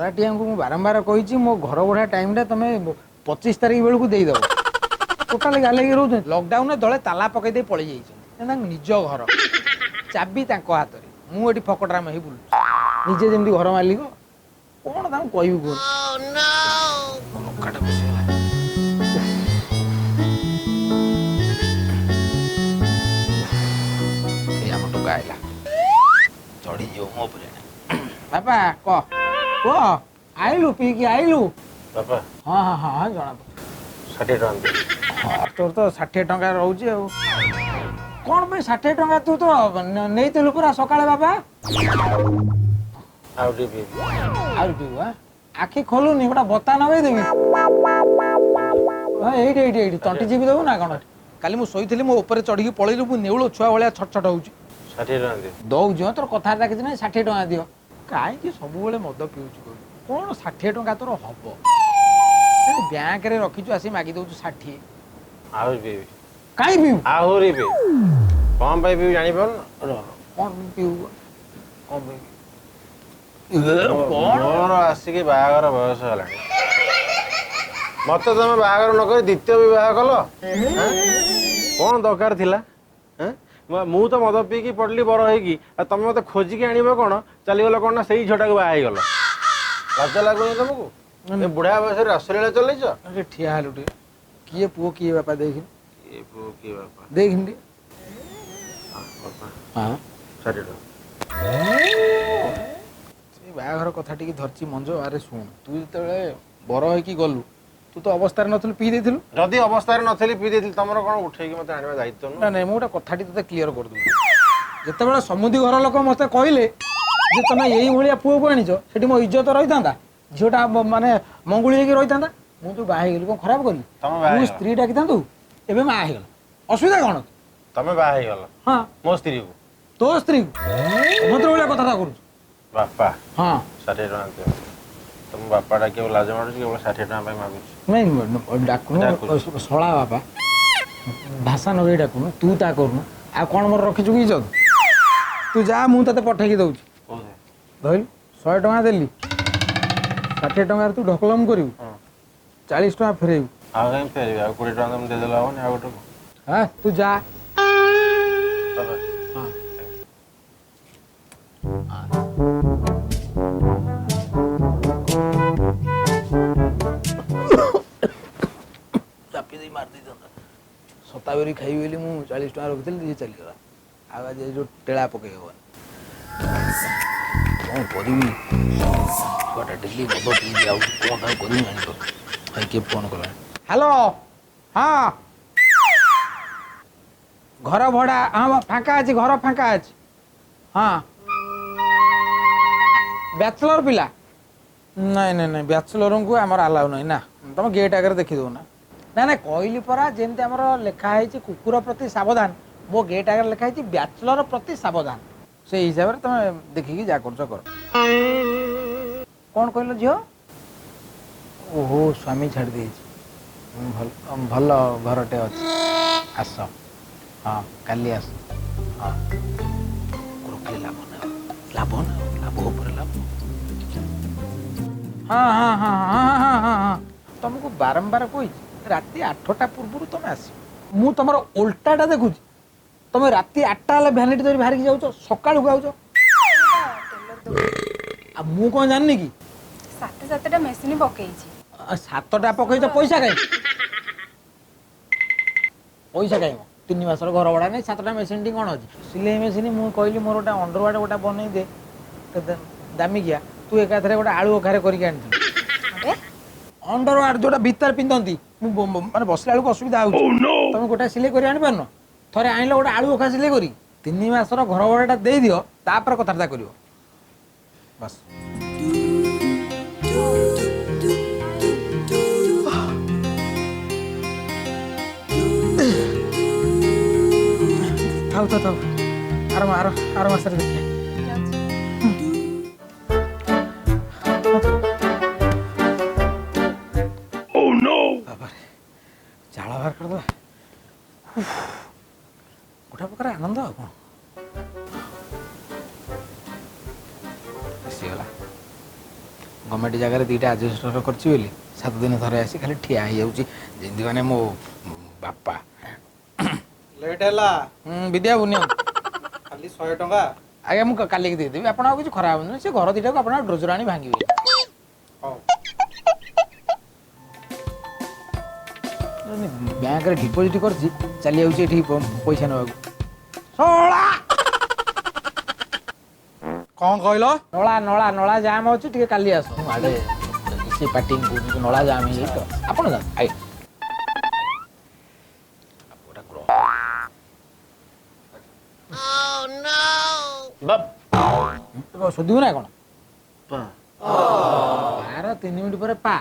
ଭଡ଼ାଟିଆଙ୍କୁ ମୁଁ ବାରମ୍ବାର କହିଛି, ମୋ ଘର ଭଡ଼ା ଟାଇମଟା ତମେ 25 ତାରିଖ ବେଳକୁ ଦେଇଦେବ। ଟୋଟାଲି ଗାଲେଇକି ରହୁଛନ୍ତି। ଲକଡାଉନରେ ଦଳେ ତାଲା ପକେଇ ଦେଇ ପଳେଇ ଯାଇଛନ୍ତି। ତାଙ୍କ ନିଜ ଘର, ଚାବି ତାଙ୍କ ହାତରେ, ମୁଁ ଏଠି ଫକଟରାମ ହେଇ ବୁଲୁଛି ନିଜେ ଯେମିତି ଘର ମାଲିକ। କ'ଣ ତାଙ୍କୁ କହିବି କୁହ? ଲଙ୍କାଟା ବସିଗଲା। ଏଇ ଆମ ଟୋକା ଆଇଲା, ଚଢ଼ିଯିବ ମୋ ଉପରେ। ବାପା କହ, କୁହ, ଆଇଲୁ ପିଇକି ଆଇଲୁ? ବାପା। ହଁ ହଁ ହଁ, ଜଣା ପଡୁଛି। 60 ଟଙ୍କା। ହଁ, ତୋର ତ 60 ଟଙ୍କା ରହୁଛି, ଆଉ କ'ଣ ପାଇଁ 60 ଟଙ୍କା? ତୁ ତ ନେଇଥିଲୁ ପୁରା ସକାଳେ ବାପା। ଆଉ ଟିକେ ପିଇବି। ଆହୁରି ପିଇବୁ? ଆଖି ଖୋଲୁନି, ଗୋଟେ ବତା ନଗେଇଦେବି। ହଁ, ଏଇଠି ଏଇଠି ଏଇଠି ତଣ୍ଟି ଚିପି ଦେବୁ ନା କ'ଣ? କାଲି ମୁଁ ଶୋଇଥିଲି, ମୋ ଉପରେ ଚଢ଼ିକି ପଳେଇଲୁ, ମୁଁ ନେଉଳ ଛୁଆ ଭଳିଆ ଛଟ ଛଟ ହଉଛି। 60 ଟଙ୍କା ଦିଅ। ଦଉଛି, ହଁ, ତୋର କଥାବାର୍ତ୍ତା କିଛି ନାହିଁ। 60 ଟଙ୍କା ଦିଅ। କାହିଁକି ସବୁବେଳେ ମଦ ପିଉଛୁ କହିଲୁ? କ'ଣ 60 ଟଙ୍କା ତୋର ହବ? ବ୍ୟାଙ୍କରେ ରଖିଛୁ, ଆସି ମାଗି ଦଉଛୁ 60। ଆହୁରି ପିଇବି। କାହିଁ ପିଇବୁ? ଆହୁରି ପିଇବି। କ'ଣ ପାଇଁ ପିଇବି ଜାଣିପାରୁନ? କ'ଣ ପିଇବୁ? କ'ଣ ପାଇଁ? କ'ଣ? ମୋର ଆସିକି ବାହାଘର ବୟସ ହେଲାଣି, ମତେ ତମେ ବାହାଘର ନ କରି ଦ୍ୱିତୀୟ ବିବାହ କଲ, କ'ଣ ଦରକାର ଥିଲା? ମୁଁ ତ ମଦ ପିଇକି ପଡ଼ିଲି ବର ହେଇକି, ଆଉ ତମେ ମତେ ଖୋଜିକି ଆଣିବ କ'ଣ, ଚାଲିଗଲ କ'ଣ ନା ସେଇ ଝିଅଟାକୁ ବାହା ହେଇଗଲ। ଲଜ୍ଜା ଲାଗୁନି ତମକୁ? ଏ ବୁଢା ବୟସରେ ରସଲୀଳା ଚଲେଇଛ। ଠିଆ ହେଲୁ ଟିକେ, କିଏ ପୁଅ କିଏ ବାପା ଦେଖିନି। କିଏ ପୁଅ କିଏ ବାପା ଦେଖିନି ଟିକେ। ହଁ, 60 ଟଙ୍କା। ସେ ବାହାଘର କଥା ଟିକେ ଧରିଛି ମଞ୍ଜ। ଆରେ ଶୁଣ, ତୁ ଯେତେବେଳେ ବର ହେଇକି ଗଲୁ, ତୁ ତ ଅବସ୍ଥାରେ ନଥିଲୁ, ପିଇ ଦେଇଥିଲୁ। ଯଦି ଅବସ୍ଥାରେ ନଥିଲି, ପିଇ ଦେଇଥିଲି, ତମର କ'ଣ ଉଠେଇକି ମତେ ଆଣିବା ଦାୟିତ୍ୱ ନୁହଁ? ନା ନାଇଁ, ମୁଁ ଗୋଟେ କଥାଟି ତୋତେ କ୍ଲିୟର କରିଦେଉଛି। ଯେତେବେଳେ ସମୁଦି ଘର ଲୋକ ମତେ କହିଲେ ଯେ ତମେ ଏଇଭଳିଆ ପୁଅକୁ ଆଣିଛ, ସେଠି ମୋ ଇଜ୍ଜତ ରହିଥାନ୍ତା, ଝିଅଟା ମାନେ ମଙ୍ଗୁଳି ହେଇକି ରହିଥାନ୍ତା। ମୁଁ ଯୋଉ ବାହା ହେଇଗଲି, କ'ଣ ଖରାପ କଲି? ତମେ ବାହା ମୁଁ ହେଇଗଲ। ସ୍ତ୍ରୀ ଡାକିଥାନ୍ତୁ, ଏବେ ମା ହେଇଗଲା, ଅସୁବିଧା କ'ଣ? ତମେ ବାହା ହେଇଗଲ? ହଁ। ମୋ ସ୍ତ୍ରୀକୁ? ତୋ ସ୍ତ୍ରୀକୁ। ଅଭଦ୍ର ଭଳିଆ କଥାଟା କରୁଛୁ। ବାପା। ହଁ। 60 ଟଙ୍କା ଦିଅ। ତମ ବାପା ଡାକିବାକୁ ଲାଜ ମାଡୁଛି, କେବଳ 60 ଟଙ୍କା ପାଇଁ ମାଗୁଛି। ନାଇଁ, ଡାକୁନୁ। ଡାକୁଛି। ଶଳା ବାପା ଭାଷା ନଗେଇ ଡାକୁନୁ, ତୁ ତା କରୁନୁ। ଆଉ କ'ଣ ମୋର ରଖିଛୁ କି ଇଜ୍ଜତ? ତୁ ଯା, ମୁଁ ତତେ ପଠେଇକି ଦଉଛି। କୋଉଠି? ଧରିଲୁ, 100 ଟଙ୍କା ଦେଲି। 60 ଟଙ୍କାରେ ତୁ ଢକଲମ କରିବୁ? ହଁ। 40 ଟଙ୍କା ଫେରେଇବୁ। ଆଉ କାହିଁ ଫେରିବି? ଆଉ 20 ଟଙ୍କା ତମେ ଦେଇଦେଲେ ହବନି ଆଉ ଗୋଟେ? ହଁ, ତୁ ଯା। ବାପା। ହଁ। ଚାପି ଦେଇ ମାରି ଦେଇଥାନ୍ତା। ଶତାବରୀ ଖାଇବି ବୋଲି ମୁଁ 40 ଟଙ୍କା ରଖିଥିଲି, ଇଏ ଚାଲିଗଲା। ଆଉ ଆଜି ଏ ଯୋଉ ଟେଳା ପକେଇ ହବନି, କ'ଣ କରିବି? ଛୁଆଟା ଡେଲି ମଦ ପିଇକି ଆଉଛି, କ'ଣ ତାକୁ କରିବି ଜାଣିପାରୁନି। ଭାଇ, କିଏ ଫୋନ୍ କଲାଣି? ହ୍ୟାଲୋ, ହଁ, ଘର ଭଡ଼ା? ହଁ, ଫାଙ୍କା ଅଛି, ଘର ଫାଙ୍କା ଅଛି। ହଁ, ବ୍ୟାଚଲର ପିଲା? ନାଇଁ ନାଇଁ ନାଇଁ, ବ୍ୟାଚଲରଙ୍କୁ ଆମର ଆଲାଉ ନାହିଁ। ନା, ତମ ଗେଟ୍ ଆଗରେ ଦେଖିଦେଉ ନା। ନା ନା, କହିଲି ପରା, ଯେମିତି ଆମର ଲେଖା ହେଇଛି କୁକୁର ପ୍ରତି ସାବଧାନ, ମୋ ଗେଟ୍ ଆଗରେ ଲେଖା ହେଇଛି ବ୍ୟାଚଲର ପ୍ରତି ସାବଧାନ। ସେଇ ହିସାବରେ ତମେ ଦେଖିକି ଯାହା କରୁଛ କର। କ'ଣ କହିଲ ଝିଅ? ଓହୋ, ସ୍ୱାମୀ ଛାଡ଼ି ଦେଇଛି। ଭଲ ଭଲ ଘରଟେ ଅଛି, ଆସ। ହଁ, କାଲି ଆସ। ହଁ, ରଖିଲେ ଲାଭ ନା ଲାଭ ନା ଲାଭ ଉପରେ ଲାଭ। ହଁ ହଁ ହଁ ହଁ ହଁ ହଁ ହଁ, ତମକୁ ବାରମ୍ବାର କହିଛି, ରାତି 8ଟା ପୂର୍ବରୁ ତମେ ଆସିବ। ମୁଁ ତମର ଓଲଟାଟା ଦେଖୁଛି। ତମେ ରାତି 8ଟା ହେଲେ ଭ୍ୟାନିଟି ଧରି ବାହାରିକି ଯାଉଛ, ସକାଳକୁ ଆଉଛ। ଆଉ ମୁଁ କ'ଣ ଜାଣିନି କି? ସାତ ସାତଟା ମେସିନ୍ ପକେଇଛି। ସାତଟା ପକେଇଛ, ପଇସା କାଇଁ? ପଇସା କାଇଁ? 3 ମାସର ଘର ଭଡ଼ା ନାହିଁ, ସାତଟା ମେସିନ୍ ଟି କ'ଣ ଅଛି? ସିଲେଇ ମେସିନ୍ ମୁଁ କହିଲି ମୋର ଗୋଟେ ଅଣ୍ଡରୱାର୍ଡ ଗୋଟେ ବନେଇ ଦେ ଦାମିକିଆ, ତୁ ଏକାଥରେ ଗୋଟେ ଆଳୁ ଅଖାରେ କରିକି ଆଣିଥିଲୁ। ଆରେ। ଅଣ୍ଡରୱାର୍ଡ ଯୋଉଟା ଭିତରେ ପିନ୍ଧନ୍ତି, ମୁଁ ମାନେ ବସିଲା ବେଳକୁ ଅସୁବିଧା ହଉଛି। ତମେ ଗୋଟେ ସିଲେଇ କରି ଆଣିପାରୁନ? ଥରେ ଆଣିଲ ଗୋଟେ ଆଳୁ ଅଖା ସିଲେଇ କରି। 3 ମାସର ଘର ଭଡ଼ାଟା ଦେଇଦିଅ, ତାପରେ କଥାବାର୍ତ୍ତା କରିବ। ବାସ୍। ଥାଉ ଥାଉ ଥାଉ, ଆର ଆର ଆର ମାସରେ ଦେଖିବା। ଯାଉଛି। ବାବାରେ, ଝାଳ ବାହାର କରିଦେବା। ଗୋଟେ ପ୍ରକାର ଆନନ୍ଦ, ଆଉ କ'ଣ ଆସିଗଲା। ଗଭର୍ଣ୍ଣମେଣ୍ଟ ଜାଗାରେ ଦୁଇଟା ଆଜବେଷ୍ଟର କରିଛି ବୋଲି 7 ଦିନ ଥରେ ଆସି ଖାଲି ଠିଆ ହେଇଯାଉଛି ଯେମିତି ମାନେ ମୋ ବାପା। ଲେଟ୍ ହେଲା। ବିଦ୍ୟା ବୁନିଆ ଖାଲି 100 ଟଙ୍କା। ଆଜ୍ଞା ମୁଁ କାଲିକି ଦେଇଦେବି, ଆପଣ ଆଉ କିଛି ଖରାପ ହେବନି। ସେ ଘର ଦୁଇଟାକୁ ଆପଣ ଡ୍ରୋଜର ଆଣି ଭାଙ୍ଗିବେ। ବ୍ୟାଙ୍କରେ ଡିପୋଜିଟ୍ କରିଛି, ଚାଲି ଯାଉଛି ଏଠି ପଇସା ନେବାକୁ। ଶଳା କଣ କହିଲ? ନଳା ନଳା ନଳା ଜାମ୍ ଅଛି, ଟିକେ କାଲି ଆସ। ମୁଁ ଆଡ଼େ ସେ ପାର୍ଟି ନଳା ଜାମ୍ ହେଇଯାଇଛି ତ ଆପଣ ଯାଆନ୍ତୁ। ଆଜ୍ଞା ଶୋଧିବୁ ନା କଣ? 12 3 ମିନିଟ୍ ପରେ ପା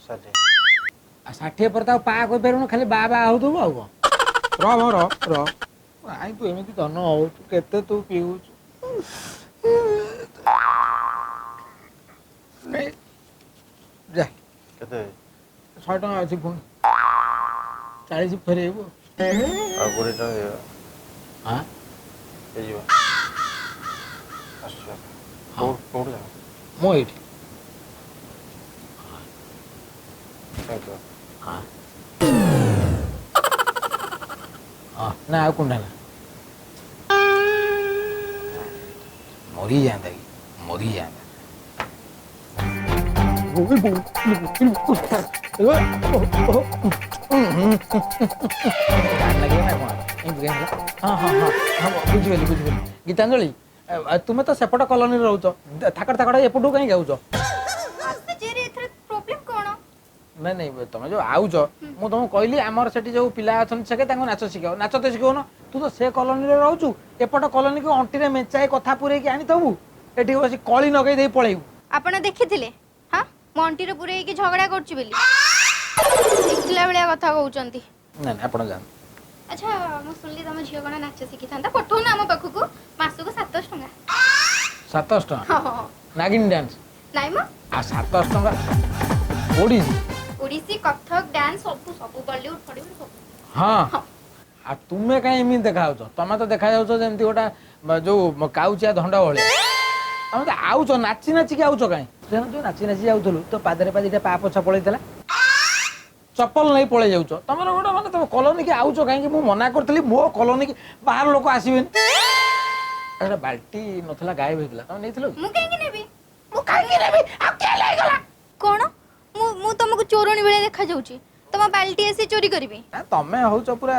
60 ପରେ ତାକୁ ପା କହିପାରିବୁନି, ଖାଲି ବା ବା ହଉଥିବୁ ଆଉ କଣ। ରହ ରହ ରହ, କାଇଁ ତୁ ଏମିତି ଧନ ହଉଛୁ, କେତେ ତୁ ପିଉଛୁ? ଯା କେତେ? 100 ଟଙ୍କା ଅଛି, ପୁଣି 40 ଫେରେଇବୁ ଆଉ 20 ଟଙ୍କା ହଁ ହେଇଯିବ। କୋଉଠି? ମୁଁ ଏଇଠି। ହଁ ହଁ ନା ଆଉ କୋଉଠି ହେଲା ମରିଯାଆନ୍ତା କି ମରିଯାଆନ୍ତା। ଲାଗିଲା ନା କଣ ଏମିତି କାଇଁ ହେଲା? ହଁ ହଁ ହଁ ହଁ ବୁଝିଗଲି ବୁଝିଗଲି। ଗୀତାଞ୍ଜଳି, ତୁମେ ତ ସେପଟ କଲୋନୀରେ ରହୁଛ, ଥାକଡ଼ ଥାକଡ଼ ଏପଟକୁ କାହିଁ ଯାଉଛ? ନାଇଁ ନାଇଁ, ତମେ ଯୋଉ ଆଉଛ, ମୁଁ ତମକୁ କହିଲି ଆମର ସେଠି ଯୋଉ ପିଲା ଅଛନ୍ତି ସେକେ ତାଙ୍କୁ ନାଚ ଶିଖାଅ, ନାଚ ତ ଶିଖଉନ। ତୁ ତ ସେ କଲୋନୀରେ ରହୁଛୁ, ଏପଟ କଲୋନୀକୁ ଅଣ୍ଟିରେ ମେଞ୍ଚାଏ କଥା ପୁରେଇକି ଆଣିଥିବୁ, ଏଠି ବସି କଳି ନଗେଇ ଦେଇ ପଳେଇବୁ। ଆପଣ ଦେଖିଥିଲେ? ହଁ, ମୁଁ ଅଣ୍ଟିରେ ପୁରେଇକି ଝଗଡ଼ା କରୁଛି ବୋଲି ଦେଖିଲା ଭଳିଆ କଥା କହୁଛନ୍ତି। ନାଇଁ ନାଇଁ, ଆପଣ ଯାଆନ୍ତୁ। ଆଚ୍ଛା, ମୁଁ ଶୁଣିଲି ତମ ଝିଅ କଣ ନାଚ ଶିଖିଥାନ୍ତା, ପଠଉନ ଆମ ପାଖକୁ, ମାସକୁ 700 ଟଙ୍କା। 700 ଟଙ୍କା? ନାଗିନ ଡ୍ୟାନ୍ସ? ନାଇଁ ମ। ଆଉ 700 ଟଙ୍କା ଓଡ଼ିଶୀ? ଓଡ଼ିଶୀ, କଥକ ଡ୍ୟାନ୍ସ ସବୁ ସବୁ, ବଲିଉଡ ଫଲିଉଡ ସବୁ। ହଁ, ଆଉ ତୁମେ କାହିଁ ଏମିତି ଦେଖାଯାଉଛ? ତମେ ତ ଦେଖାଯାଉଛ ଯେମିତି ଗୋଟା ଯୋଉ କାଉଚିଆ ଧଣ୍ଡ ଭଳିଆ। ତମେ ତ ଆଉଛ ନାଚି ନାଚିକି ଆଉଛ କାହିଁ? ଯୋଉ ନାଚି ନାଚି ଯାଉଥିଲୁ ତୋ ପାଦରେ ପା ଦିଟା ପା ପୋଛା ପଳେଇଥିଲା, ଚପଲ ନେଇ ପଳେଇ ଯାଉଛ। ତମର ଗୋଟେ ମାନେ ତମ କଲୋନୀକି ଆଉଛ କାହିଁକି? ମୁଁ ମନା କରିଥିଲି ମୋ କଲୋନୀକି ବାହାର ଲୋକ ଆସିବେନି। ଏଟା ବାଲ୍ଟି ନଥିଲା, ଗାୟବ ହେଇଥିଲା, ତମେ ନେଇଥିଲ? ମୁଁ କାହିଁକି ନେବି? ମୁଁ କାହିଁକି ନେବି? ଆଉ କିଏ ନେଇଗଲା? କଣ ମୁଁ ତମକୁ ଚୋରଣୀ ଭଳିଆ ଦେଖାଯାଉଛି? ତମ ବାଲ୍ଟି ଆସି ଚୋରି କରିବି? ନା, ତମେ ହଉଛ ପୁରା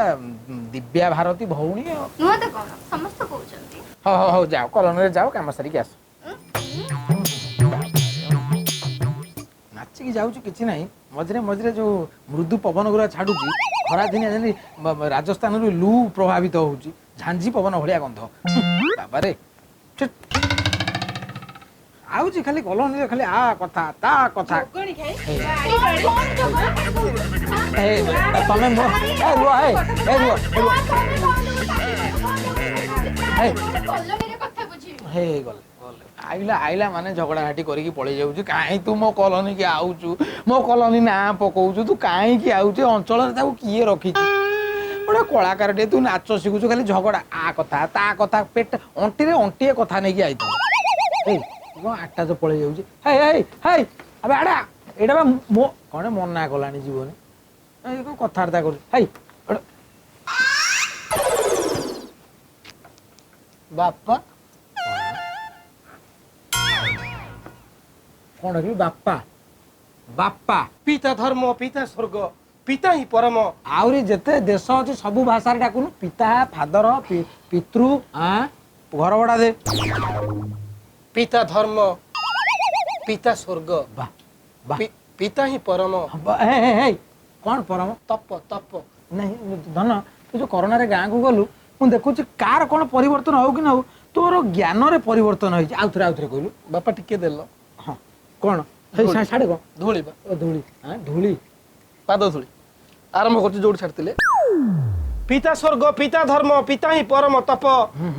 ଦିବ୍ୟା ଭାରତୀ ଭଉଣୀ ଆଉ। ନୁହଁ ତ କଣ, ସମସ୍ତେ କହୁଛନ୍ତି। ହଉ ହଉ ହଉ, ଯାଅ କଲୋନୀରେ ଯାଅ, କାମ ସାରିକି ଆସ। ନାଚିକି ଯାଉଛି କିଛି ନାହିଁ, ମଝିରେ ମଝିରେ ଯୋଉ ମୃଦୁ ପବନ ଗୁରା ଛାଡୁଛି, ଖରାଦିନିଆ ଯେମିତି ରାଜସ୍ଥାନରୁ ଲୁ ପ୍ରଭାବିତ ହଉଛି, ଝାଞ୍ଜି ପବନ ଭଳିଆ ଗନ୍ଧ। ବାବାରେ, ଆଉଛି ଖାଲି କଲୋନୀରେ ଖାଲି ଆ କଥା ତା କଥା। ତମେ ମୋ ରୁହ, ହେ ରୁହ ହେ, ଗଲେ ଗଲେ। ଆଇଲା ଆଇଲା ମାନେ ଝଗଡ଼ାଝାଟି କରିକି ପଳେଇ ଯାଉଛି। କାହିଁ ତୁ ମୋ କଲୋନୀକି ଆଉଛୁ, ମୋ କଲୋନୀ ନାଁ ପକଉଛୁ, ତୁ କାହିଁକି ଆଉଛୁ? ଅଞ୍ଚଳରେ ତାକୁ କିଏ ରଖିଛି? ଗୋଟେ କଳାକାରଟିଏ, ତୁ ନାଚ ଶିଖୁଛୁ, ଖାଲି ଝଗଡ଼ା ଆ କଥା ତା କଥା, ପେଟ ଅଣ୍ଟିରେ ଅଣ୍ଟିଏ କଥା ନେଇକି ଆଇଥିବୁ। ଏଇ କଣ ଆଠଟା ତ ପଳେଇ ଯାଉଛି। ହେଇ ହେଇ ହେଇ, ଆବେ ଆଡ଼ା, ଏଇଟା ବା ମୋ କଣ ମନା କଲାଣି ଯିବନି, ଏଇ କଣ କଥାବାର୍ତ୍ତା କରୁଛୁ? ହେଇ ବାପା, କଣ ଡାକିଲୁ? ବାପା ବାପା। ପିତା ଧର୍ମ, ପିତା ସ୍ୱର୍ଗ, ପିତା ହିଁ ପରମ। ଆହୁରି ଯେତେ ଦେଶ ଅଛି ସବୁ ଭାଷାରେ ଡାକୁନୁ, ପିତା, ଫାଦର, ପିତୃ। ଘର ଭଡ଼ା ଦେ। ପିତା ଧର୍ମ, ପିତା ସ୍ୱର୍ଗ, ପିତା ହିଁ ପରମ। କଣ ପରମ? ତପ ତପ। ନାଇଁ ଧନ, ତୁ ଯୋଉ କରୋନାରେ ଗାଁକୁ ଗଲୁ, ମୁଁ ଦେଖୁଛି କାର କଣ ପରିବର୍ତ୍ତନ ହଉ କି ନ ହଉ, ତୋର ଜ୍ଞାନରେ ପରିବର୍ତ୍ତନ ହେଇଛି। ଆଉଥରେ ଆଉଥରେ କହିଲୁ। ବାପା ଟିକେ ଦେଲ। ହଁ, କଣ ସାଢେ କଣ? ଧୂଳି। ଧୂଳି? ଧୂଳି, ପାଦ ଧୂଳି। ଆରମ୍ଭ କରୁଛି ଯୋଉଠି ଛାଡ଼ିଥିଲେ। ପିତା ସ୍ୱର୍ଗ, ପିତା ଧର୍ମ, ପିତା ହିଁ ପରମ ତପ,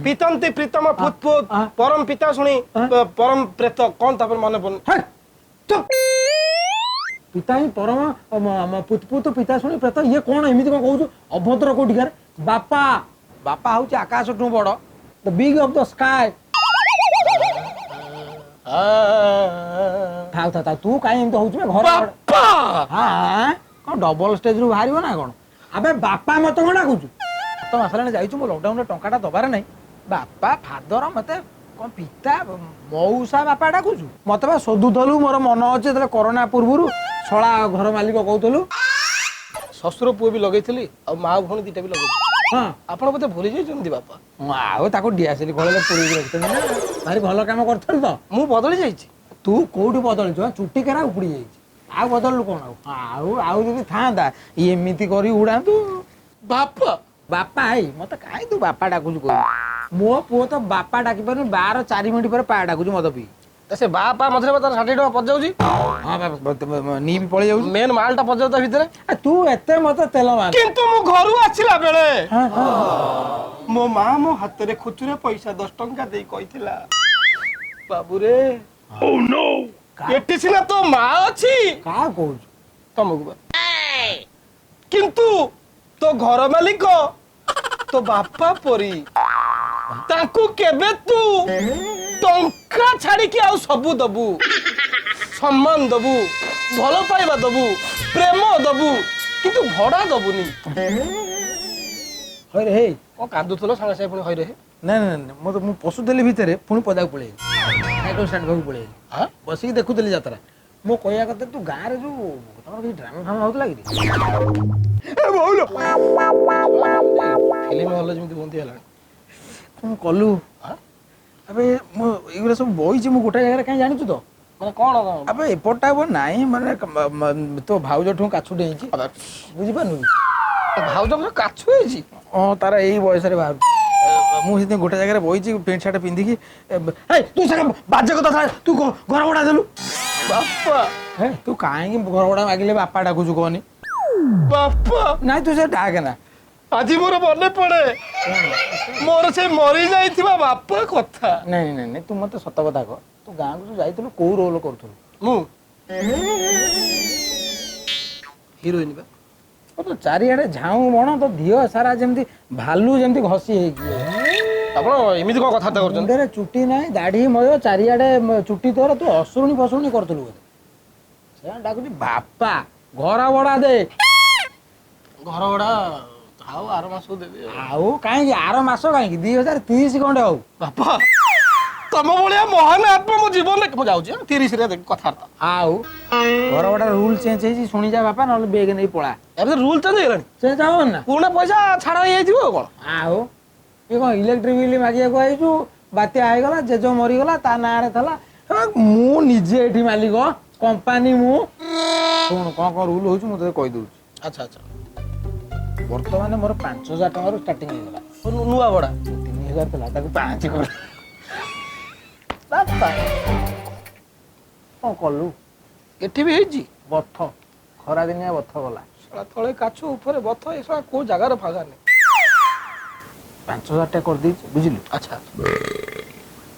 ପିତନ୍ତି ପ୍ରୀତମ ପୁତପୁତ, ପରମ ପିତା ଶୁଣି ପରମ ପ୍ରେତ। କଣ ତାପରେ ମନେ ପଡୁନି। ପିତା ହିଁ ପରମ ପୁତପୁତ, ପିତା ଶୁଣି ପ୍ରେତ, ଇଏ କଣ ଏମିତି କଣ କହୁଛୁ? ଅଭଦ୍ର କୋଉଠିକାର। ବାପା ବାପା ହଉଛି ଆକାଶଠୁ ବଡ, the big of the sky. ଥାଉ ଥାଉ ଥାଉ, ତୁ କାହିଁ ଏମିତି ହଉଛୁ ବେ? ଘର ବାପା। ହଁ, କଣ ଡବଲ ଷ୍ଟେଜରୁ ବାହାରିବ ନା କଣ? ଆବେ ବାପା, ମତେ କଣ ଡାକୁଛୁ? 7 ମାସ ହେଲାଣି ଯାଇଛୁ, ମୋ ଲକଡାଉନରେ ଟଙ୍କାଟା ଦବାର ନାହିଁ। ବାପା ଫାଦର, ମତେ କଣ ପିତା ମଉସା ବାପା ଡାକୁଛୁ? ମତେ ବା ଶୋଧୁଥିଲୁ, ମୋର ମନ ଅଛି, ଯେତେବେଳେ କରୋନା ପୂର୍ବରୁ ଶଳା ଘର ମାଲିକ କହୁଥିଲୁ। ଶ୍ୱଶୁର ପୁଅ ବି ଲଗେଇଥିଲି ଆଉ ମା ଭଉଣୀ ଦିଟା ବି ଲଗେଇଥିଲି। ଆପଣ ବୋଧେ ଭୁଲି ଯାଇଛନ୍ତି ବାପା। ମୁଁ ଆଉ ତାକୁ ଡିଆସିଲି ଖୋଳିଲେ ପୁରେଇକି ରଖିଛନ୍ତି ନା। ଭାରି ଭଲ କାମ କରିଥିଲୁ ତ। ମୁଁ ବଦଳି ଯାଇଛି। ତୁ କୋଉଠି ବଦଳିଛୁ? ହଁ, ଚୁଟି କେରା ଉପୁଡି ଯାଇଛି, ଆଉ ବଦଳିଲୁ କଣ? ଆଉ ଆଉ ଆଉ ଯଦି ଥାଆନ୍ତା ଏମିତି କରି ଉଡାନ୍ତୁ। ବାପା। ବାପା, ହେଇ, ମତେ କାହିଁ ତୁ ବାପା ଡାକୁଛୁ କହିବୁ? ମୋ ପୁଅ ତ ବାପା ଡାକି ପାରୁନି, 12 4 ମିନିଟ୍ ପରେ ପା ଡାକୁଛୁ ମଦ ପିଇ। ତ ସେ ବାପା ମଝିରେ ବା ତାର 60 ଟଙ୍କା ପଶିଯାଉଛି। ହଁ, ନି ବି ପଳେଇ ଯାଉଛି। ମେନ୍ ମାଲଟା ପଶିଯାଉଛି ତା ଭିତରେ। ଆ, ତୁ ଏତେ ମତେ ତେଲ ମାର। କିନ୍ତୁ ମୁଁ ଘରୁ ଆସିଲା ବେଳେ ହଁ, ହଁ। ମୋ ମା ମୋ ହାତରେ ଖୁଚୁରା ପଇସା 10 ଟଙ୍କା ଦେଇ କହିଥିଲା, ବାବୁରେ, ଏଠି ସିନା ତୋ ମା ଅଛି। କାହା କହୁଛୁ? ତମକୁ ବା। କିନ୍ତୁ ତୋ ଘର ମାଲିକ ତୋ ବାପା ପରି, ତାଙ୍କୁ କେବେ ତୁ ଟଙ୍କା ଛାଡିକି ଆଉ ସବୁ ଦବୁ, ସମ୍ମାନ ଦବୁ, ଭଲ ପାଇବା ଦବୁ, ପ୍ରେମ ଦବୁ, କିନ୍ତୁ ଭଡା ଦବୁନି। ହଇରେ ହେଇ। କଣ କାନ୍ଦୁଥିଲ ସାଙ୍ଗେ ସାଙ୍ଗେ ପୁଣି ହଇରେ ହେ? ନାଇଁ ନାଇଁ ନାଇଁ, ମୁଁ ତ ମୁଁ ପଶୁଥିଲି ଭିତରେ, ପୁଣି ପଦାକୁ ପଳେଇ ସାଇକେଲ ଷ୍ଟାଣ୍ଡ ପାଖକୁ ପଳେଇ, ବସିକି ଦେଖୁଥିଲି ଯାତ୍ରା। ମୋ କହିବା କଥା, ତୁ ଗାଁରେ ଯୋଉ ତମର କିଛି ଡ୍ରାମା ଫାମା ହଉଥିଲା କି? ଏ ବୋଉଲୋ। ଫିଲ୍ମ ହଲ୍ ଯେମିତି ବନ୍ଦି ହେଲାଣି। କଣ କଲୁ? ଆଁ? ଆବେ ମୁଁ ଏଇଗୁଡ଼ା ସବୁ ବଇଛି ମୁଁ ଗୋଟେ ଜାଗାରେ କାହିଁ, ଜାଣିଛୁ ତ? ମାନେ କଣ? ଆବେ ଏପଟଟା ନାହିଁ, ମାନେ ତୋ ଭାଉଜଠୁ କାଛୁ ଡେଇଁଛି, ବୁଝିପାରୁନୁ କି? ଭାଉଜଙ୍କର କାଛୁ ହେଇଛି? ହଁ, ତାର ଏଇ ବୟସରେ ବାହାରୁଛି। ମୁଁ ସେଥିପାଇଁ ଗୋଟେ ଜାଗାରେ ବଇଛି ପ୍ୟାଣ୍ଟ ସାର୍ଟ ପିନ୍ଧିକି। ହେଇ, ତୁ ସେ ବାଜେ କଥା ଛାଡ଼, ତୁ ଘର ଭଡ଼ା ଦେଲୁ? ବାପା। ହେ, ତୁ କାହିଁକି ଘର ଭଡ଼ା ମାଗିଲେ ବାପା ଡାକୁଛୁ କହନି? ବାପା। ନାଇଁ, ତୁ ସେ ଡାକେ ନା। ଆଜି ମୋର ମନେ ପଡେ ମୋର ସେ ମରି ଯାଇଥିବା ବାପା କଥା। ନାଇଁ ନାଇଁ ନାଇଁ, ତୁ ମତେ ସତ କଥା କହ, ତୁ ଗାଁକୁ ଯୋଉ ଯାଇଥିଲୁ କୋଉ ରୋଲ କରୁଥିଲୁ? ମୁଁ ହିରୋଇନ ବା। ଓ, ତୁ ଚାରିଆଡେ ଝାଉଁ ବଣ, ତୋ ଦିହ ସାରା ଯେମିତି ଭାଲୁ ଯେମିତି ଘଷି ହେଇକି। ଆପଣ ଏମିତି କଣ କଥାବାର୍ତ୍ତା କରୁଛନ୍ତି? ମୁଣ୍ଡରେ ଚୁଟି ନାହିଁ, ଦାଢି ମୟ, ଚାରିଆଡେ ଚୁଟି ତୋର। ତୁ ଅସୁରୁଣି ଫସୁରୁଣି କରୁଥିଲୁ ବୋଧେ? ସେ ଡାକୁଛି ବାପା, ଘର ଭଡ଼ା ଦେ। ଘର ଭଡ଼ା ଆଉ ଆର ମାସକୁ ଦେବି ଆଉ। ଆଉ କାହିଁକି ଆର ମାସ, କାହିଁକି 2030 ଖଣ୍ଡେ ହଉ। ବାପା, ତମ ଭଳିଆ ମହାନ ଆତ୍ମା ମୋ ଜୀବନରେ, ମୁଁ ଯାଉଛି 30ରେ କଥାବାର୍ତ୍ତା। ଆଉ ଘର ଭଡ଼ା ରୁଲ ଚେଞ୍ଜ ହେଇଛି, ଶୁଣିଯା ବାପା, ନହେଲେ ବେଗ ନେଇ ପଳା। ଏବେ ରୁଲ ଚେଞ୍ଜ ହେଇଗଲାଣି? ଚେଞ୍ଜ ହବନି ନା? ପୁରୁଣା ପଇସା ଛାଡ଼ ହେଇଯାଇଥିବ ଆଉ କଣ। ଆଉ ଇଏ କଣ ଇଲେକ୍ଟ୍ରିକ ବିଲ୍ ମାଗିବାକୁ ଆଇଛୁ? ବାତ୍ୟା ହେଇଗଲା, ଜେଜ ମରିଗଲା, ତା ନାଁରେ ଥିଲା। ହେ, ମୁଁ ନିଜେ ଏଠି ମାଲିକ କମ୍ପାନୀ ମୁଁ। ଶୁଣ, କଣ କଣ ରୁଲ ହଉଛି ମୁଁ ତୋତେ କହିଦଉଛି। ଆଚ୍ଛା ଆଚ୍ଛା। ବର୍ତ୍ତମାନ ମୋର 5000 ଟଙ୍କାରୁ ଷ୍ଟାର୍ଟିଂ ହେଇଗଲା। ନୂଆ ଭଡ଼ା? 3000 ଥିଲା, ତାକୁ 5 କର। ବାପା। କଣ କଲୁ? ଏଠି ବି ହେଇଛି। ବଥ, ଖରା ଦିନିଆ ବଥ ଗଲା। ଶଳା ତଳେ କାଛୁ ଉପରେ ବଥ, ଏ ଶଳା କୋଉ ଜାଗାରେ ଫାଗା ନାହିଁ। 5000 ଟା କରିଦେଇଛି, ବୁଝିଲୁ? ଆଚ୍ଛା।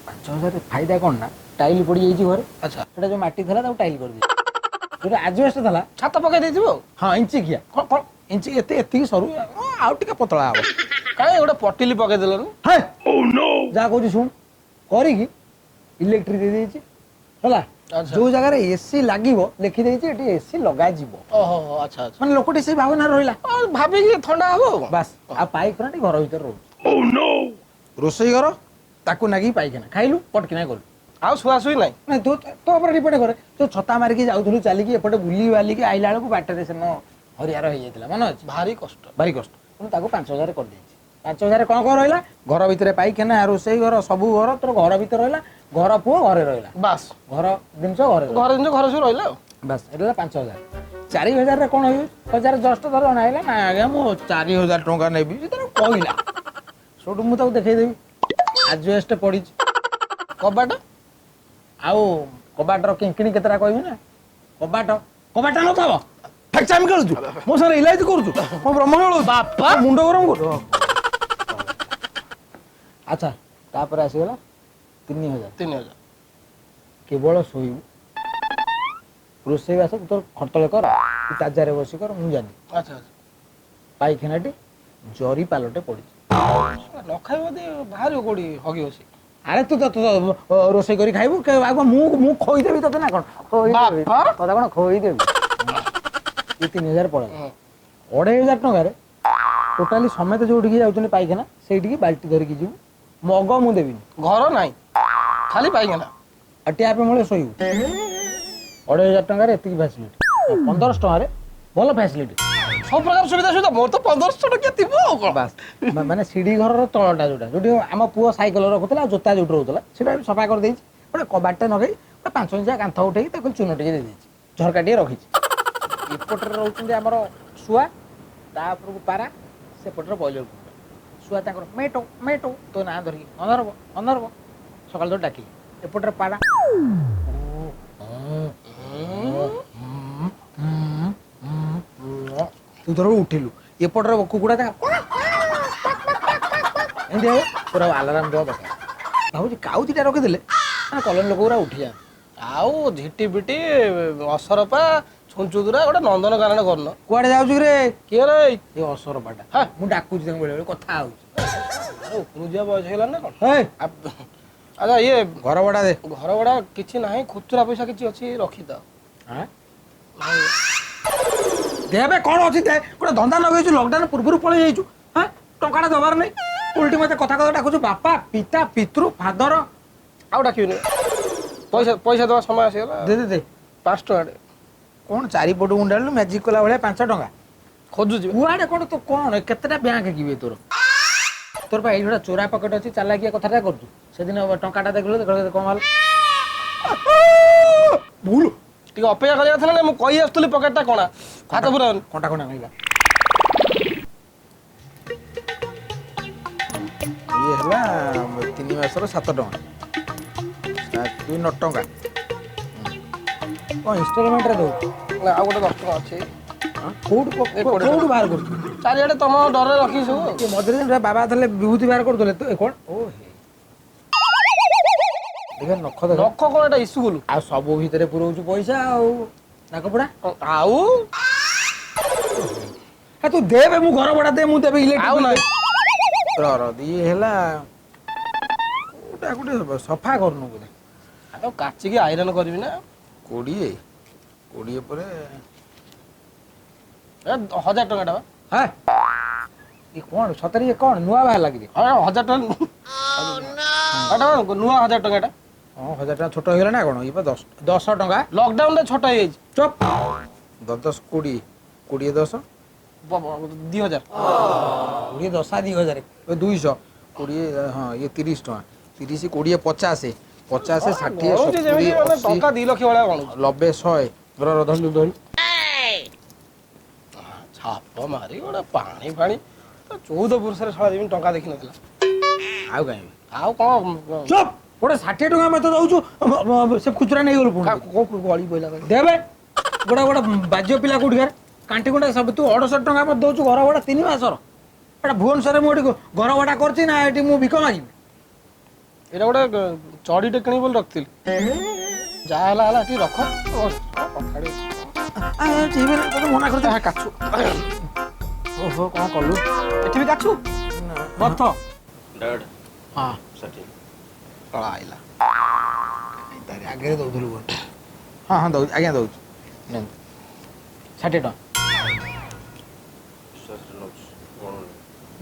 5000 ଫାଇଦା କଣ ନା ଟାଇଲ ପଡିଯାଇଛି ଘରେ। ସେଟା ଯୋଉ ମାଟି ଥିଲା ତାକୁ ଟାଇଲ କରିଦେଇଛି, ଯୋଉଟା ଆଜବେଷ୍ଟ ଥିଲା ଛାତ ପକେଇ ଦେଇଥିବ ଆଉ। ହଁ, ଇଞ୍ଚିକିଆ। କଣ କଣ? ଇଞ୍ଚି ଏତେ ଏତିକି ସରୁ, ହଁ, ଆଉ ଟିକେ ପତଳା ହବ। କାଇଁ ଗୋଟେ ପଟିଲି ପକେଇ ଦେଲନି? ହେ, ଯାହା କହୁଛି ଶୁଣ। କରିକି ଇଲେକ୍ଟ୍ରିକ ଦେଇ ଦେଇଛି, ହେଲା? ଯୋଉ ଜାଗାରେ ଏସି ଲାଗିବ ଲେଖିଦେଇଛି, ଏଠି ଏସି ଲଗାଯିବ। ଓହୋ, ଆଚ୍ଛା ଆଚ୍ଛା। ମାନେ ଲୋକଟି ସେଇ ଭାବନା ରହିଲା। ଆଉ ଭାବିକି ଥଣ୍ଡା ହବ ଆଉ କଣ? ବାସ୍, ଆଉ ପାଇଖାନାଟି ଘର ଭିତରେ ରହୁଛି। ରୋଷେଇ ଘର ତାକୁ ନାଗିକି ପାଇଖାନା, ଖାଇଲୁ ପଟକିନା ଗଲୁ। ଆଉ ଶୁଆଶୁଇ ନାହିଁ? ନାଇଁ, ତୁ ତୋ ଉପରେ ଡିପେଣ୍ଡ କରେ। ତୁ ଛତା ମାରିକି ଯାଉଥିଲୁ ଚାଲିକି, ଏପଟେ ବୁଲି ବାଲିକି ଆଇଲା ବେଳକୁ ବାଟରେ ସେଦିନ ହରିଆର ହେଇଯାଇଥିଲା, ମନେ ଅଛି? ଭାରି କଷ୍ଟ। ଭାରି କଷ୍ଟ। ମୁଁ ତାକୁ 5000 କରିଦେଇଛି। 5000 କଣ କଣ ରହିଲା? ଘର ଭିତରେ ପାଇଖାନା, ରୋଷେଇ ଘର, ସବୁ ଘର ତୋର ଘର ଭିତରେ ରହିଲା। ଘର ପୁଅ ଘରେ ରହିଲା। ବାସ୍। ଘର ଜିନିଷ ଘରେ ରହିଲା। ଘର ଜିନିଷ ଘରେ ସବୁ ରହିଲା ଆଉ। ବାସ୍, ଏଇଟା ହେଲା 5000। 4000ରେ କଣ ହେଇଯାଉଛି? ହଜାର ଜଷ୍ଟ ଧର ଜଣେ ଆଇଲା, ନା ଆଜ୍ଞା ମୁଁ 4000 ଟଙ୍କା ନେବି, ସେ ତାର କହିଲା, ସେଇଠୁ ମୁଁ ତାକୁ ଦେଖେଇଦେବି ଆଜବେଷ୍ଟ ପଡ଼ିଛି। କବାଟ? ଆଉ କବାଟର କିଙ୍କିଣି କେତେଟା କହିବି ନା? କବାଟ କବାଟ ନଥବ। ଫେକ୍ଚାମି ଖେଳୁଛୁ ମୋ ସାଙ୍ଗରେ, ଇଲାଇଚି କରୁଛୁ, ମୋ ବ୍ରହ୍ମ ଖେଳୁଛୁ, ବାପା। ମୋ ମୁଣ୍ଡ ଗରମ କରୁଛୁ। ଆଚ୍ଛା, ତାପରେ ଆସିଗଲା 3000। 3000। କେବଳ ଶୋଇବୁ, ରୋଷେଇବାସ ତୁ ତୋର ଖଟତଳେ କର କି ତାଜାରେ ବସି କର, ମୁଁ ଜାଣିନି। ଆଚ୍ଛା ଆଚ୍ଛା। ପାଇଖାନାଟି ଜରି ପାଲଟେ ପଡ଼ିଛି। ନ ଖାଇବ ଯଦି ବାହାରିବ କୋଉଠି ହଗି ବସି? ଆରେ ତୁ ତ ରୋଷେଇ କରି ଖାଇବୁ, ଆଉ କଣ ମୁଁ ଖୋଇଦେବି ତତେ ନା କଣ? ଖୋଇଦେବି କଥା କଣ ଖୋଇଦେବି? ଇଏ 3000 ପଳେଇଲା। 2500 ଟଙ୍କାରେ ଟୋଟାଲି ସମେତେ ଯୋଉଠିକି ଯାଉଛନ୍ତି ପାଇଖାନା ସେଇଠିକି ବାଲ୍ଟି ଧରିକି ଯିବୁ। ମଗ ମୁଁ ଦେବିନି। ଘର ନାହିଁ, ଖାଲି ପାଇଖାନା ଆଉ ଟ୍ୟାପ ମୂଳେ ଶୋଇବୁ। 2500 ଟଙ୍କାରେ ଏତିକି ଫ୍ୟାସିଲିଟି। 1500 ଟଙ୍କାରେ ଭଲ ଫ୍ୟାସିଲିଟି, ସବୁ ପ୍ରକାର ସୁବିଧା ସୁବିଧା। ମୋର ତ 1500 ଟଙ୍କା ଥିବ ଆଉ କଣ। ବାସ୍, ମାନେ ସିଢି ଘରର ତଳଟା ଯୋଉଟା, ଯୋଉଠି ଆମ ପୁଅ ସାଇକେଲ ରଖୁଥିଲା ଆଉ ଜୋତା ଯୋଉଠି ରହୁଥିଲା, ସେଇଟା ବି ସଫା କରିଦେଇଛି। ଗୋଟେ କବାଟଟେ ଲଗେଇ ଗୋଟେ 5 ଇଞ୍ଚିଆ କାନ୍ଥ ଉଠେଇକି ତାକୁ ଚୂନ ଟିକେ ଦେଇଦେଇଛି, ଝରକା ଟିକେ ରଖିଛି। ଏପଟରେ ରହୁଛନ୍ତି ଆମର ଶୁଆ, ତା ଉପରକୁ ପାରା, ସେପଟରେ ବଏଲର କୁକୁଡ଼ା। ଶୁଆ ତାଙ୍କର ମେଟୋ ମେଟୋ ତୋ ନାଁ ଧରିକି ଅଧର୍ବ ଅଧର୍ବ ସକାଳ ତ ଡାକିଲି। ଏପଟରେ ପାରା ତୁ ଧର ଉଠିଲୁ, ଏପଟରେ କୁକୁଡ଼ା ତାଙ୍କ ଏମିତି ହବ। ପୁରା ଆଲାରାମ ଦେବା ଦରକାର। ଭାବୁଛି କାଉ ଦିଟା ରଖିଦେଲେ ମାନେ କଲୋନୀ ଲୋକ ଗୁରା ଉଠିଯାଆନ୍ତି। ଆଉ ଝିଟି ପିଟି, ଅସରପା, ଛୁଞ୍ଚୁଦୁରା, ଗୋଟେ ନନ୍ଦନକାନନ କରୁନ। କୁଆଡେ ଯାଉଛୁ ରେ? କିଏ ରେ? ଏ ଅସରପାଟା। ମୁଁ ଡାକୁଛି ତାଙ୍କୁ ବେଳେ ବେଳେ, କଥା ହଉଛି। ଉପରକୁ ଯିବା ବୟସ ହେଇଗଲାଣି ନା କଣ? ଆଚ୍ଛା ଇଏ ଘର ଭଡା ଦେ। ଘର ଭଡା କିଛି ନାହିଁ, ଖୁଚୁରା ପଇସା କିଛି ଅଛି ରଖିଥାଅ। ଦେବେ କଣ ଅଛି ଦେ। ଗୋଟେ ଧନ୍ଦା ଲଗେଇଛୁ, ଲକଡାଉନ ପୂର୍ବରୁ ପଳେଇ ଯାଇଛୁ, ହଁ ଟଙ୍କାଟା ଦବାର ନାହିଁ। ଉଲ୍ଟି ମତେ କଥା କଥା ଡାକୁଛୁ ବାପା, ପିତା, ପିତୃ, ଫାଦର। ଆଉ ଡାକିବିନି। ପଇସା ପଇସା ଦେବା ସମୟ ଆସିଗଲା। ଦେ ଦେ ଦେ 5 ଟଙ୍କା। କଣ ଚାରିପଟୁ ଗୁଣ୍ଡାଳିଲୁ ମ୍ୟାଜିକ କଲା ଭଳିଆ 5 ଟଙ୍କା ଖୋଜୁଛି କୁଆଡେ? କଣ ତୁ କଣ କେତେଟା ବ୍ୟାଙ୍କ ଯିବେ ତୋର? ତୋର ପା ଏଇଠି ଗୋଟେ ଚୋରା ପକେଟ ଅଛି, ଚାଲାକିଆ କଥାଟା କରୁଛୁ। ସେଦିନ ଟଙ୍କାଟା ଦେଖିଲୁ କଣ ହେଲା? ଭୁଲ ଟିକେ ଅପେକ୍ଷା କରିବା ଥିଲା ନା, ମୁଁ କହି ଆସୁଥିଲି ପକେଟଟା କଣା। ହାତ ପୁରା କଣ୍ଟା କଣା ଭାଙ୍ଗିଲା। ଇଏ ହେଲା 3 ମାସର 7 ଟଙ୍କା, 7 2 9 ଟଙ୍କା। କଣ ଇନଷ୍ଟଲମେଣ୍ଟରେ ଦଉଛୁ? ନା ଆଉ ଗୋଟେ 10 ଟଙ୍କା ଅଛି। କୋଉଠୁ କୋଉଠୁ ବାହାର କରୁଛୁ? ଚାରିଆଡ଼େ ତମ ଡରରେ ରଖିଛୁ ସବୁ। ମଝିରେ ବାବା ଥିଲେ ବିଭୂତି ବାହାର କରୁଥିଲେ। ତୁ କଣ? ଓ ଦେଖ ନଖ ଦେଖ। ନଖ କଣ ଏଟା ଇସୁ ଗଲୁ? ଆଉ ସବୁ ଭିତରେ ପୁରଉଛୁ ପଇସା ଆଉ ନାକ ପୋଡା। ଆଉ ତୁ ଦେବେ, ମୁଁ ଘର ଭଡା ଦେ, ମୁଁ ଦେବି ଇଲେକ୍ଟ୍ରିକ। ଆଉ ନାହିଁ। ର ର ଇଏ ହେଲା କୋଉଟା ଗୋଟେ ସଫା କରୁନୁ ବୋଧେ। ଆଉ କାଚିକି ଆଇରନ୍ କରିବି ନା। 20 20 ପରେ 1000 ଟଙ୍କା ଟା। ହଁ ଇଏ କଣ ସତରେ? ଇଏ କଣ ନୂଆ ବାହାରିଲା କି? 1000 ଟଙ୍କା ନୂଆ, 1000 ଟଙ୍କା ଟା। ହଁ 1000 ଟଙ୍କା ଛୋଟ ହେଇଗଲା ନା କଣ? ଇଏ ପା 10 ଟଙ୍କା। ଲକଡାଉନରେ ଛୋଟ ହେଇଯାଇଛି। ଚୁପ୍। 10 10 20, 20 10 2000, 20 10 2000 200 20। ହଁ ଇଏ 30 ଟଙ୍କା। 30 20 50 50 60 70 80 ଟଙ୍କା 2 ଲକ୍ଷ ଭଳିଆ ଗଣୁଛି। 90 100। ର ର ଧରିଲୁ ଧରି ଛାପ ମାରି ଗୋଟେ ପାଣି ଫାଣି ତ 14 ପୁରୁଷରେ ଶଳା ଯେମିତି ଟଙ୍କା ଦେଖିନଥିଲା। ଆଉ କାହିଁକି ଆଉ କଣ? ଚୁପ୍। ଗୋଟେ 60 ଟଙ୍କା ମତେ ଦଉଛୁ, ସେ ଖୁଚୁରା ନେଇଗଲୁ ପୁଣି। ଗଳି ପଇଲା ଦେବେ। ଗୋଟେ ଗୋଟେ ବାଜ୍ୟ ପିଲା କୋଉଠିକାର କାଣ୍ଟି କୁଣ୍ଟା ସବୁ। ତୁ 68 ଟଙ୍କା ମତେ ଦଉଛୁ ଘର ଭଡା 3 ମାସର। ଏଟା ଭୁବନେଶ୍ୱରରେ ମୁଁ ଏଠି ଘର ଭଡା କରିଛି ନା ଏଠି ମୁଁ ଭିକ ମାଗିବି? ଏଇଟା ଗୋଟେ ଚଢିଟେ କିଣିବି ବୋଲି ରଖିଥିଲି, ଯାହା ହେଲା ହେଲା, ଟିକେ ରଖ। ମନା କରୁଛି କାଛୁ। ଓହୋ କଣ କଲୁ? ଏଠି ବି କାଛୁ ବଥ। ହଁ 60 ଆଇଲା। ତାରି ଆଗରେ ଦଉଥିଲୁ। ହଁ ହଁ ଦଉଛି ଆଜ୍ଞା, ଦଉଛି, ନିଅନ୍ତୁ 60 ଟଙ୍କା।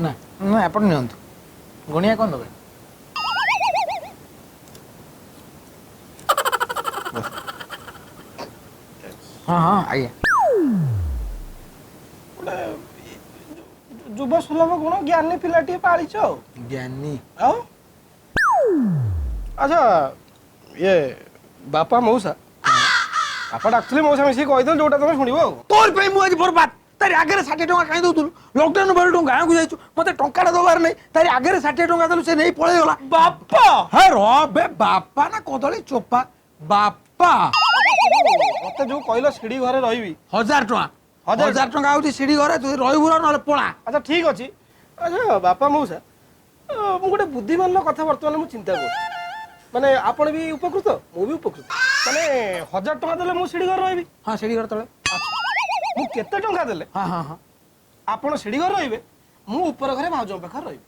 ନା ନା ଆପଣ ନିଅନ୍ତୁ, ଗଣିଆ କଣ ଦବେ? ହଁ ହଁ ଆଜ୍ଞା। ଗୋଟେ ଯୁବ ସୁଲଭ ଗୁଣ ଜ୍ଞାନୀ ପିଲାଟିଏ ପାଳିଛ ଆଉ। ଜ୍ଞାନୀ ଆଉ। ଆଚ୍ଛା ଇଏ ବାପା ମଉସା, ବାପା ଡାକୁଥିଲି, ମଉସା ମିଶିକି କହିଦେଲେ ଯୋଉଟା ତମେ ଶୁଣିବ ଆଉ। ତୋର ପାଇଁ ମୁଁ ଆଜି ବର୍ବାଦ। ତାରି ଆଗରେ 60 ଟଙ୍କା କାହିଁ ଦଉଥିଲୁ? ଲକଡାଉନ ବେଳଠୁ ଗାଁକୁ ଯାଇଛୁ, ମତେ ଟଙ୍କାଟା ଦବାର ନାହିଁ। ତାରି ଆଗରେ 60 ଟଙ୍କା ଦେଲୁ, ସେ ନେଇ ପଳେଇଗଲା। ବାପା ହେ ର ବେ, ବାପା ନା କଦଳୀ ଚୋପା ବାପା। ମତେ ଯୋଉ କହିଲ ସିଢି ଘରେ ରହିବି। 1000 ଟଙ୍କା, 1000 ଟଙ୍କା ହଉଛି ସିଢି ଘରେ ତୁ ରହିବୁ ନହେଲେ ପଳା। ଆଚ୍ଛା ଠିକ ଅଛି। ଆଚ୍ଛା ବାପା ମଉସା, ମୁଁ ଗୋଟେ ବୁଦ୍ଧିମାନର କଥା ବର୍ତ୍ତମାନ ମୁଁ ଚିନ୍ତା କରୁଛି। ମାନେ ଆପଣ ବି ଉପକୃତ, ମୁଁ ବି ଉପକୃତ। ମାନେ 1000 ଟଙ୍କା ଦେଲେ ମୁଁ ସିଢି ଘରେ ରହିବି? ହଁ ସିଢି ଘର ତଳେ। ଆଚ୍ଛା ମୁଁ କେତେ ଟଙ୍କା ଦେଲେ ହଁ ହଁ ହଁ ଆପଣ ସିଢି ଘରେ ରହିବେ, ମୁଁ ଉପର ଘରେ ଭାଉଜଙ୍କ ପାଖରେ ରହିବି?